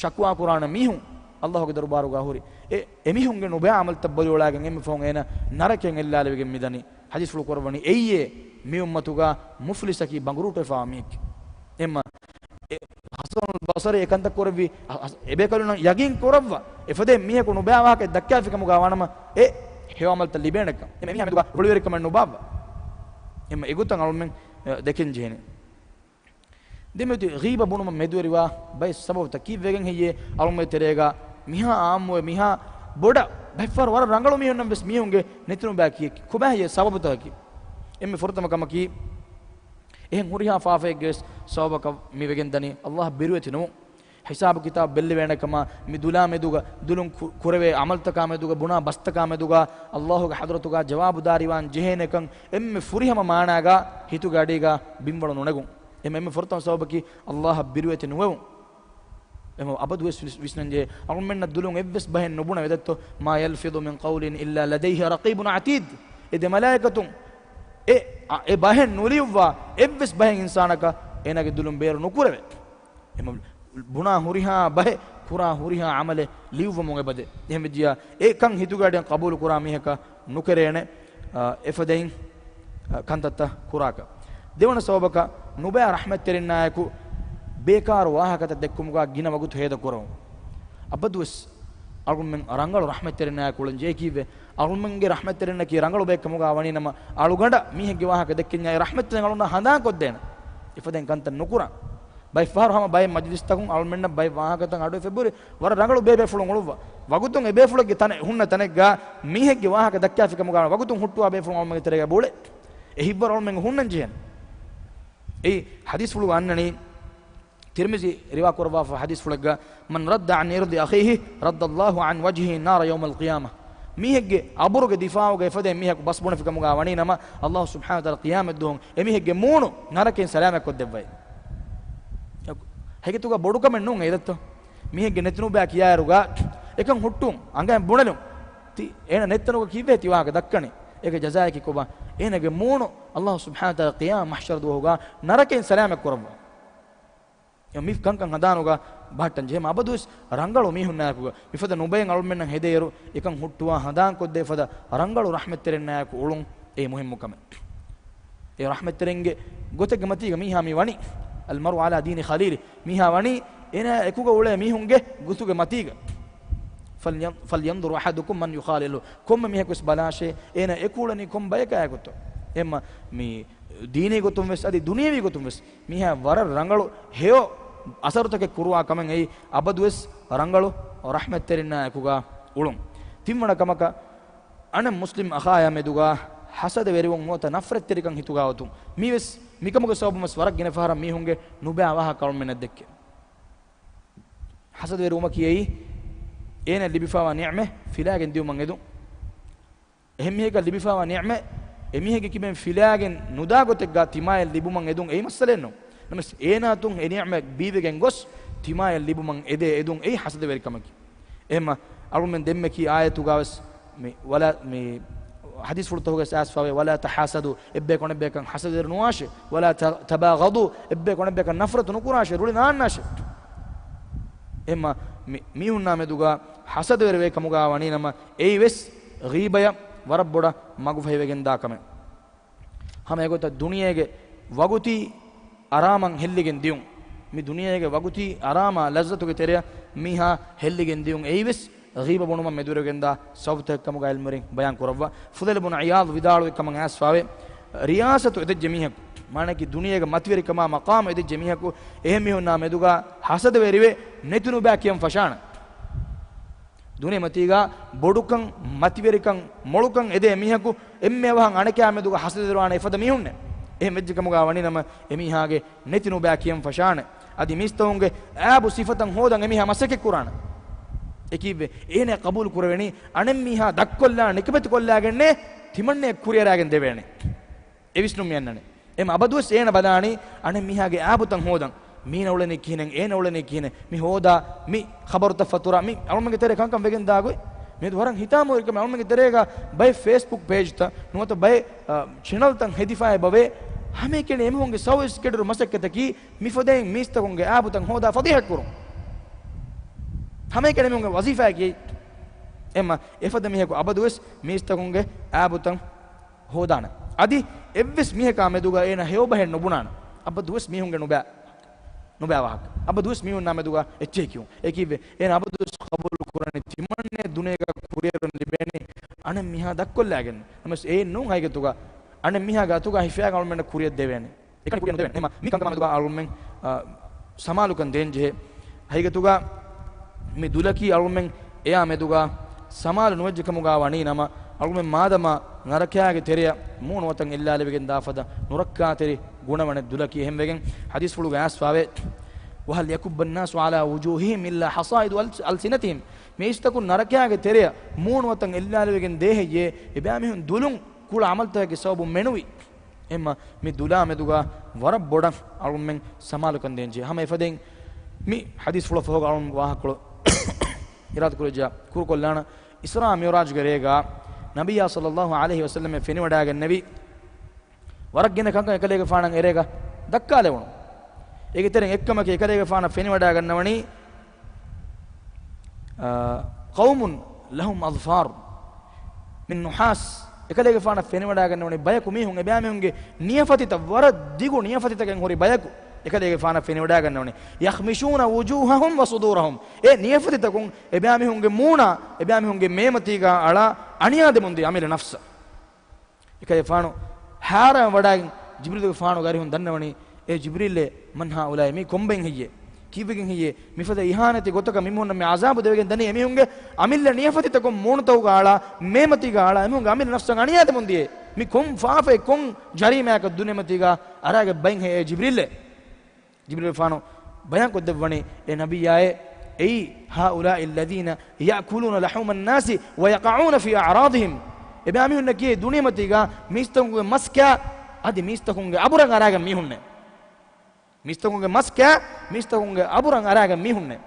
ޝަކުވާ ކުރާނެ މީހުން ﷲގެ ދަރުބާރުގަ ހުރި އެ، އެމީހުންގެ ނުބައި ޢަމަލުތައް ބަލިއުޅާގެން އެންމެ ފަހުން އޭނަ ނަރަކަޔަށް އެއްލާލެވިގެން މިދަނީ. ޙަދީޘްފުޅު ކުރައްވަނީ އެއީ މި އުއްމަތުގަ މުފްލިސަކީ ބަނގުރޫޓުވެފާވާ މީހެކޭ. އެމަ އެ ޙަސަނުލް ބަޞަރީ އެކަންތައް ކުރެއްވި، އަ-، އަ-، އެބޭކަލުންނަށް ޔަގީން ކުރައްވާ، އެފަދައިން މީހަކު ނުބައި ވާހަކައެއް ދައްކާފި ކަމުގަ ވާނަމަ، އެ ހެޔޮ ޢަމަލުތައް ލިބޭނެކަން. އެމަ އެމީހާ މެދުގަ ހުޅުވެރިކަމެއް ނުބާއްވާ. އެމަ އެގޮތަށް އަޅުމެން، އެ، ދެކެން ޖެހޭނެ. ދެންމެދު ޣީބަ ބުނުމަށް މެދުވެރިވާ ބައެއް ސަބަބުތައް ކީއްވެގެން ހެއްޔޭ؟ އަޅުމެ ތެރޭގަ މިހާ އާއްމުވެ މިހާ ބޮޑަށް ބައެއްފަހަރު ވަރަށް ރަނގަޅު މީހުންނަށް ވެސް މީހުންގެ ނެތިނުބައި ކިޔެކި ކޮބާ ހެއްޔޭ ސަބަބުތަކަކީ؟ އެންމެ ފުރަތަމަ ކަމަކީ، އެހެން ހުރިހާ ފާފައެއްގެ ވެސް ސަބަބަކަށް މިވެގެން ދަނީ ﷲ ބިރުވެތި ނުވުން. ހިސާބު ކިތާބު ބެއްލެވޭނެ ކަމަށް މި ދުލާ މެދުގަ ދުލުން ކު-، ކުރެވޭ ޢަމަލުތަކާ މެދުގަ ބުނާ ބަސްތަކާ މެދުގަ ﷲގެ ޙަޟްރަތުގަ ޖަވާބުދާރީވާން ޖެހޭނެކަން އެންމެ ފުރިހަމަ މާނާގަ ހިތުގެ އަޑީގަ ބިންވަޅު ނުނެގުން. އެމަ އެންމެ ފުރަތަމަ ސަބަބަކީ ﷲ ބިރުވެތި ނުވެވުން. އެމަ އަބަދުވެސް ވިސް-، ވިސްނަންޖެހޭ، އަޅުމެންނަށް ދުލުން އެއްވެސް ބަހެއް ނުބުނެވޭ ދެއްތޯ، "ما يلفظ من قول إلا لديه رقيب عتيد." އެ ދެ މަލާއިކަތުން އެ، އަ، އެ ބަހެއް ނުލިޔުއްވާ އެއްވެސް ބަހެއް އިންސާނަކަށް އޭނާގެ ދުލުން ބޭރު ނުކުރެވޭ. އެމަ ބުނާ ހުރިހާ ބަހެއް، ކުރާ ހުރިހާ ޢަމަލެއް ލިޔުއްވަމުން އެބަދޭ. އެހެން ވެއްޖިއްޔާ، އެ ކަން ހިތުގަޑިއަށް ޤަބޫލު ކުރާ މީހަކަށް ނުކެރޭނެ، އާ، އެފަދައިން، އާ، ކަންތައްތައް ކުރާކަށް. ދެވަނަ ސަބަބަކަށް، ނުބައި ރަޙްމަތްތެރިންނާއެކު ބޭކާރު ވާހަކަތައް ދެއްކުމުގަ ގިނަ ވަގުތު ހޭދަ ކުރަމުން. އަބަދުވެސް އަޅުމެން ރަނގަޅު ރަޙްމަތްތެރިންނާއެކު އުޅެން ޖެހޭ ކީއްވެ؟ އަޅުމެންގެ ރަޙްމަތްތެރިންނަކީ ރަނގަޅު ބައެއް ކަމުގަ ވަނީ ނަމަ، އަޅުގަނޑަށް މީހެއްގެ ވާހަކަ ދެއްކެންޏާ އެ ރަޙްމަތްތެރިން އަޅުންނާ ހަނދާންކޮށްދޭނެ. އެފަދައިން ކަންތައް ނުކުރާ. ބައެއްފަހަރު ހަމަ ބައެއް މަޖިލިސްތަކުން އަޅުމެންނަށް ބައެއް ވާހަކަތައް އަޑުއެފެއްބުރި، ވަރަށް ރަނގަޅު ބޭބޭފުޅުން އުޅުއްވާ. ވަގުތުން އެ ބޭފުޅެއްގެ ތަނެއް ހުންނަ ތަނެއްގަ މީހެއްގެ ވާހަކަ ދައްކާފި ކަމުގަ ވަގުތުން ހުއްޓުވާ ބޭފުޅުން އަޅުމެންގެ ތެރޭގަ އެބަ އުޅޭ. އެ ހިތްވަރު އަޅުމެން ހުންނަން ޖެހޭނެ. އެއީ ޙަދީޘްފުޅުގަ އަންނަނީ، ތިރްމިޒީ ރިވާ ކުރައްވާފަ ޙަދީޘްފުޅެއްގަ، "من رد عن عرض أخيه رد الله عن وجهه النار يوم القيامة." މީހެއްގެ އަބުރުގެ ދިފާޢުގަ އެފަދައިން މީހަކު ބަސްބުނެފި ކަމުގަ ވަނީ ނަމަ، ﷲ ސުބްޙާނަހޫ ވަތަޢާލާ ޤިޔާމަތްދުވަހު އެމީހެއްގެ މޫނު ނަރަކައިން ސަލާމަތްކޮށްދެއްވައި. ހަގީގަތުގަ ބޮޑުކަމެއް ނޫން އެއީ ދައްތޯ. މީހެއްގެ ނެތިނުބައި ކިޔާއިރުގަ އެކަން ހުއްޓުން، އަނގައިން ބުނެލުން. ތި އޭނަ ނެތްތަނުގަ ކީއްވެ ތި ވާހަކަ ދައްކަނީ؟ އޭގެ ޖަޒާއަކީ ކޮބާ؟ އޭނަގެ މޫނު ﷲ ސުބްޙާނަހޫ ވަތަޢާލާ ޤިޔާމަތް މަޙްޝަރު ދުވަހުގަ ނަރަކައިން ސަލާމަތް ކުރައްވާ. މި ކަންކަން ހަނދާނުގަ ބަހައްޓަން ޖެހޭ. އަބަދުވެސް ރަނގަޅު މީހުންނާއެކުގަ މިފަދަ ނުބައިން އަޅުމެންނަށް ހެދޭއިރު، އެކަން ހުއްޓުވާ ހަނދާންކޮށްދޭ ފަދަ ރަނގަޅު ރަޙްމަތްތެރިންނާއެކު އުޅުން އެއީ މުހިއްމު ކަމެއް. އެ ރަޙްމަތްތެރިންގެ ގޮތެއްގެ މަތީގަ މީހާ މި ވަނީ. المرء على دين خليله. މީހާ ވަނީ އޭނާ އެކުގަ އުޅޭ މީހުންގެ ގުތުގެ މަތީގަ. فلين-، فلينظر أحدكم من يخالل. ކޮންމެ މީހަކުވެސް ބަލާށޭ، އޭނާ އެކު އުޅެނީ ކޮން ބަޔަކާއެކުތޯ. އެހެންމަ މި ދީނީ ގޮތުން ވެސް އަދި ދުނިޔެވީ ގޮތުން ވެސް މީހާ ވަރަށް ރަނގަޅު ހެޔޮ އަސަރުތަކެއް ކުރުވާ ކަމެއް އެއީ އަބަދުވެސް ރަނގަޅު ރަޙްމަތްތެރިންނާ އެކުގަ އުޅުން. ތިންވަނަ ކަމަކަށް، އަނެއް މުސްލިމް އަޚާޔާ މެދުގަ ޙަސަދަވެރިވުން ނުވަތަ ނަފްރަތްތެރިކަން ހިތުގަ އޮތުން. މީވެސް މިކަމުގެ ސަބަބުން ވެސް ވަރަށް ގިނަ ފަހަރަށް މީހުންގެ ނުބައި ވާހަކަ އަޅުމެންނަށް ދެއްކޭ. ޙަސަދަވެރިވުމަކީ އެއީ، އޭނަ ލިބިފައިވާ ނިޢުމަތް ފިލާގެން ދިޔުމަށް އެދުން. އެހެން މީހަކަށް ލިބިފައިވާ ނިޢުމަތް އެމީހެއްގެ ކިބައިން ފިލާގެން ނުދާ ގޮތެއްގަ ތިމާޔަށް ލިބުމަށް އެދުން އެއީ މައްސަލައެއް ނޫން. ނަމަވެސް އޭނާ އަތުން އެ ނިޢުމަތް ބީވެގެން ގޮސް ތިމާޔަށް ލިބުމަށް އެދޭ އެދުން އެއީ ޙަސަދަވެރިކަމަކީ. އެހެންމަ އަޅުމެން ދެންމެ ކީ އާޔަތުގަ ވެސް މި ވަލާ، މި ޙަދީޘްފުޅުތަކުގަ އައިސްފައިވޭ، "ولا تحاسدوا"، އެއްބަޔަކު އަނެއްބަޔަކަށް ޙަސަދަވެރި ނުވާށޭ، "ولا ت-، تباغضوا"، އެއްބަޔަކު އަނެއްބަޔަކަށް ނަފްރަތު ނުކުރާށޭ، ރުޅި ނާންނާށޭ. އެހެންމަ މި-، މީހުންނާ މެދުގަ ޙަސަދަވެރިވޭ ކަމުގަ ވަނީ ނަމަ، އެއީ ވެސް ޣީބަޔަށް ވަރަށް ބޮޑަށް މަގުފަހިވެގެން ދާ ކަމެއް. ހަމަ އެގޮތަށް ދުނިޔޭގެ ވަގުތީ އަރާމަށް ހެއްލިގެން ދިޔުން. މި ދުނިޔޭގެ ވަގުތީ އަރާމާ ލައްޒަތުގެ ތެރެއަށް މީހާ ހެއްލިގެން ދިޔުން އެއީ ވެސް ޣީބަ ބުނުމަށް މެދުވެރިވެގެންދާ ސަބަބުތަކެއް ކަމުގައި ޢިލްމުވެރިން ބަޔާން ކުރައްވާ. ފުޟައިލު ބުނު ޢިޔާޟް ވިދާޅުވި ކަމަށް އައިސްފައިވޭ، ރިޔާސަތު އެދެއްޖެ މީހަކު، މާނައަކީ ދުނިޔޭގެ މަތިވެރިކަމާ މަޤާމު އެދެއްޖެ މީހަކު، އެހެން މީހުންނާ މެދުގަ ޙަސަދަވެރިވެ ނެތިނުބައި ކިޔަން ފަށާނެ. ދުނިޔެމަތީގަ ބޮޑުކަން، މަތިވެރިކަން، މޮޅުކަން އެދޭ މީހަކު އެންމެ އަވަހަށް އަނެކާ މެދުގަ ޙަސަދަވެރިވާނެ އެފަދަ މީހުންނެއް. އެހެން ވެއްޖެ ކަމުގަ ވަނީ ނަމަ އެމީހާގެ ނެތިނުބައި ކިޔަން ފަށާނެ. އަދި މީސްތަކުންގެ އައިބު ސިފަތައް ހޯދަން އެމީހާ މަސައްކަތް ކުރާނެ. އެކީއްވެ؟ އޭނަ ޤަބޫލު ކުރެވެނީ އަނެއް މީހާ ދަށްކޮށްލާ ނިކަމެތި ކޮށްލާގެންނޭ ތިމަންނަޔަށް ކުރިއަރާގެން ދެވޭނެ. އެ ވިސްނުން މި އަންނަނީ. އެމަ އަބަދުވެސް އޭނަ ބަލާނީ އަނެއް މީހާގެ އާބުތައް ހޯދަން. މީނަ އުޅެނީ ކިހިނެއް، އޭނަ އުޅެނީ ކިހިނެއް، މި ހޯދާ، މި ޚަބަރުތައް ފަތުރާ، މި އަޅުމެންގެ ތެރޭ ކަންކަން ވެގެން ދާގޮތް. މިއަދު ވަރަށް ހިތާމަވެރިކަމެއް އަޅުމެންގެ ތެރޭގަ ބައެއް ފޭސްބުކް ޕޭޖްތައް ނުވަތަ ބައެއް، އަ، ޗެނަލްތައް ހެދިފައި ބަވޭ. ހަމައެކަނި އެމީހުންގެ ސަވިސް ކެޑުރު މަސައްކަތަކީ މިފަދައިން މީސްތަކުންގެ އާބުތައް ހޯދާ ފަޟީޙަތްކުރުން. ހަމައެކަނި މީހުންގެ ވަޒީފާއަކީ. އެމަ އެފަދަ މީހަކު އަބަދުވެސް މީސްތަކުންގެ އާބުތައް ހޯދާނެ. އަދި އެއްވެސް މީހަކާ މެދުގަ އޭނަ ހެޔޮބަހެއް ނުބުނާނެ. އަބަދުވެސް މީހުންގެ ނުބައި، ނުބައި ވާހަކަ. އަބަދުވެސް މީހުންނާ މެދުގަ އެއްޗެހި ކިޔުން. އެކީއްވެ؟ އޭނަ އަބަދުވެސް ޤަބޫލު ކުރަނީ ތިމަންނެ ދުނިޔޭގަ ކުރިއެރުން ލިބޭނީ އަނެއް މީހާ ދަށްކޮށްލާގެން. ނަމަވެސް އެއެއް ނޫން ހަގީގަތުގަ. އަނެއް މީހާގެ އަތުގަ ހިފާގެން އަޅުމެންނަށް ކުރިއަށް ދެވޭނެ. އެކަނި ކުރިއަށް ނުދެވޭނެ. އެމަ މި ކަންކަމާ މެދުގަ އަޅުމެން، އަ، ސަމާލުކަން ދޭން ޖެހޭ. ހަގީގަތުގަ މި ދުލަކީ އަޅުމެން އެއާ މެދުގަ ސަމާލު ނުވެއްޖެ ކަމުގަ ވަނީ ނަމަ، އަޅުމެން މާދަމާ ނަރަކައިގެ ތެރެއަށް މޫނު ވަތަން އެއްލާލެވިގެން ދާފަދަ ނުރައްކާތެރި ގުނަވަނެއް ދުލަކީ. އެހެންވެގެން ޙަދީޘްފުޅުގަ އައިސްފައިވޭ، "وهل يكب الناس على وجوههم إلا حصائد ألس-، ألسنتهم." މީސްތަކުން ނަރަކައިގެ ތެރެއަށް މޫނު ވަތަން އެއްލާލެވިގެން ދޭހެއްޔޭ؟ އެބައިމީހުން ދުލުން ކުޅަ ޢަމަލުތަކެއްގެ ސަބަބުން މެނުވީ. އެހެންމަ މި ދުލާ މެދުގަ ވަރަށް ބޮޑަށް އަޅުމެން ސަމާލުކަން ދޭންޖެހޭ. ހަމަ އެފަދައިން މި ޙަދީޘްފުޅަށް ފަހުގަ އަޅުމެން ވާހަކަކޮޅު އިރާދަކުރެއްޖެ ކުރުކޮށްލާނަ. އިސްރާ މިޢުރާޖުގެ ރޭގަ ނަބިއްޔާ ޞައްލައްލާހު ޢަލައިހި ވަސައްލަމަށް ފެނިވަޑައިގެންނެވި ވަރަށް ގިނަ ކަންކަން އެކަލޭގެފާނަށް އެރޭގަ ދައްކާލެވުނު. އޭގެ ތެރެއިން އެއްކަމަކީ، އެކަލޭގެފާނަށް ފެނިވަޑައިގަންނަވަނީ، އާ، قوم لهم أظفار من نحاس. އެކަލޭގެފާނަށް ފެނިވަޑައިގަންނަވަނީ ބަޔަކު މީހުން، އެބައިމީހުންގެ ނިޔަފަތިތައް ވަރަށް ދިގު ނިޔަފަތިތަކެއް ހުރި ބަޔަކު. އެކަލޭގެފާނަށް ފެނިވަޑައިގަންނަވަނީ يخمشون وجوههم وصدورهم. އެ ނިޔަފަތިތަކުން އެބައިމީހުންގެ މޫނާ، އެބައިމީހުންގެ މޭމަތީގާ އަޅާ އަނިޔާދެމުން ދިޔަ އަމިއްލަ ނަފްސަށް. އެކަލޭގެފާނު ހައިރާން ވަޑައިގެން ޖިބްރީލުގެފާނުގެ އަރިހުން ދަންނަވަނީ، އޭ ޖިބްރީލޭ، من هؤلاء؟ މީ ކޮންބައިން ހެއްޔޭ؟ ކީއްވެގެން ހެއްޔޭ؟ މިފަދަ އިހާނެތި ގޮތަކަށް މި މީހުންނަށް މި އަޒާބު ދެވިގެން ދަނީ؟ އެމީހުންގެ އަމިއްލަ ނިޔަފަތިތަކުން މޫނުތަކުގަ އަޅާ، މޭމަތީގަ އަޅާ، އެމީހުންގެ އަމިއްލަ ނަފްސަށް އަނިޔާދެމުން ދިޔައީ. މި ކޮން ފާފައެއް، ކޮން ޖަރީމާއަކަށް ދުނިޔެމަތީގަ އަރާގެ ބައިން ހެއްޔޭ ޖިބްރީލޭ؟ ޖިބްރީލުގެފާނު ބަޔާންކޮށްދެއްވަނީ، އޭ ނަބިއްޔާއޭ، އެއީ هؤلاء الذين يأكلون لحوم الناس ويقعون في أعراضهم. އެބައިމީހުންނަކީ ދުނިޔެމަތީގަ މީސްތަކުންގެ މަސް ކާ، އަދި މީސްތަކުންގެ އަބުރަށް އަރާގެން މީހުންނޭ. މީސްތަކުންގެ މަސް ކާ، މީސްތަކުންގެ އަބުރަށް އަރާގެން މީހުންނޭ.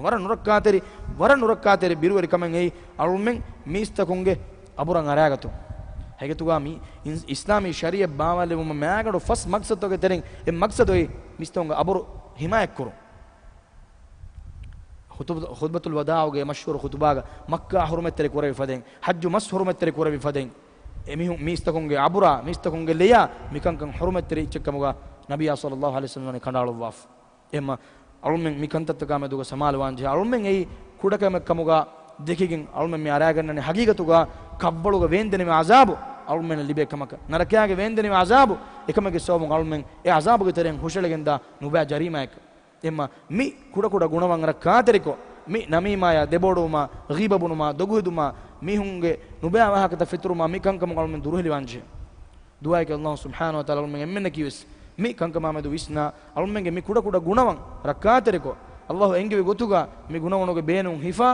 ވަރަށް ނުރައްކާތެރި، ވަރަށް ނުރައްކާތެރި ބިރުވެރި ކަމެއް އެއީ، އަޅުމެން މީސްތަކުންގެ އަބުރަށް އަރާގަތުން. ހަގީގަތުގަ މި އިސް-، އިސްލާމީ ޝަރީއަތް ބާވާލެވުމަށް މައިގަނޑު ފަސް މަގްސަދުތަކުގެ ތެރެއިން އެއް މަގްސަދު އެއީ މީސްތަކުންގެ އަބުރު ހިމާޔަތްކުރުން. ޚުތުބަ-، ޚުތުބަތުލް ވަދާޢުގެ މަޝްހޫރު ޚުތުބާގަ މައްކާ ޙުރުމަތްތެރި ކުރެވި ފަދައިން، ޙައްޖު މަސް ޙުރުމަތްތެރި ކުރެވި ފަދައިން، އެމީހުން މީސްތަކުންގެ އަބުރާ، މީސްތަކުންގެ ލެޔާ މިކަންކަން ޙުރުމަތްތެރި އެއްޗެއް ކަމުގަ ނަބިއްޔާ ޞައްލައްލާހު ޢަލައިހި ވަސައްލަމަ ކަނޑައަޅުއްވާފަ. އެހެންމަ އަޅުމެން މި ކަންތައްތަކާމެދުގަ ސަމާލުވާންޖެހޭ. އަޅުމެން އެއީ ކުޑަކަމެއް ކަމުގަ ދެކިގެން އަޅުމެން މި އަރާގަންނަނީ ހަގީގަތުގަ ކަށްވަޅުގަ ވޭންދެނިވި ޢަޒާބު އަޅުމެންނަށް ލިބޭ ކަމަކަށް، ނަރަކައިގެ ވޭންދެނިވި ޢަޒާބު އެކަމެއްގެ ސަބަބުން އަޅުމެން އެ ޢަޒާބުގެ ތެރެއިން ހުށައެޅިގެންދާ ނުބައި ޖަރީމާއެއް. އެހެންމަ މި ކުޑަކުޑަ ގުނަވަން ރައްކާތެރިކޮށް، މި ނަމީމާޔާ، ދެބޯޑުވުމާ، ޣީބަ ބުނުމާ، ދޮގުހެދުމާ، މީހުންގެ ނުބައި ވާހަކަތައް ފެތުރުމާ، މި ކަންކަމުން އަޅުމެން ދުރުހެލިވާންޖެހޭ. ދުޢާއަކީ ﷲ ސުބްޙާނަހޫ ވަތަޢާލާ އަޅުމެން އެންމެންނަކީވެސް މި ކަންކަމާމެދު ވިސްނާ، އަޅުމެންގެ މި ކުޑަކުޑަ ގުނަވަން ރައްކާތެރިކޮށް، ﷲ އެންގެވި ގޮތުގަ މި ގުނަވަނުގެ ބޭނުން ހިފާ،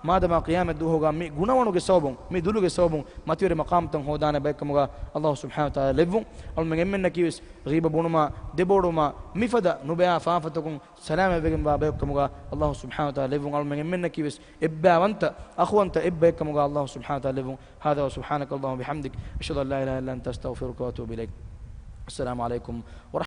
މާދަމާ ޤިޔާމަތް ދުވަހުގަ މި ގުނަވަނުގެ ސަބަބުން، މި ދުލުގެ ސަބަބުން މަތިވެރި މަޤާމްތައް ހޯދާނެ ބައެއްކަމުގަ ﷲ ސުބްޙާނަހޫ ވަތަޢާލާ ލެއްވުން. އަޅުމެން އެންމެންނަކީވެސް ޣީބަ ބުނުމާ، ދެބޯޑުވުމާ، މިފަދަ ނުބައި ފާފަތަކުން ސަލާމަތްވެގެންވާ ބައެއްކަމުގަ ﷲ ސުބްޙާނަހޫ ވަތަޢާލާ ލެއްވުން. އަޅުމެން އެންމެންނަކީވެސް އެއްބައިވަންތަ، އަޚުވަންތަ އެއްބައެއްކަމުގަ ﷲ ސުބްޙާނަހޫ ވަތަޢާލާ ލެއްވުން. هذا وسبحانك اللهم وبحمدك، أشهد أن لا إله إلا أنت، أستغفرك وأتوب إليك. السلام عليكم ورحمة الله.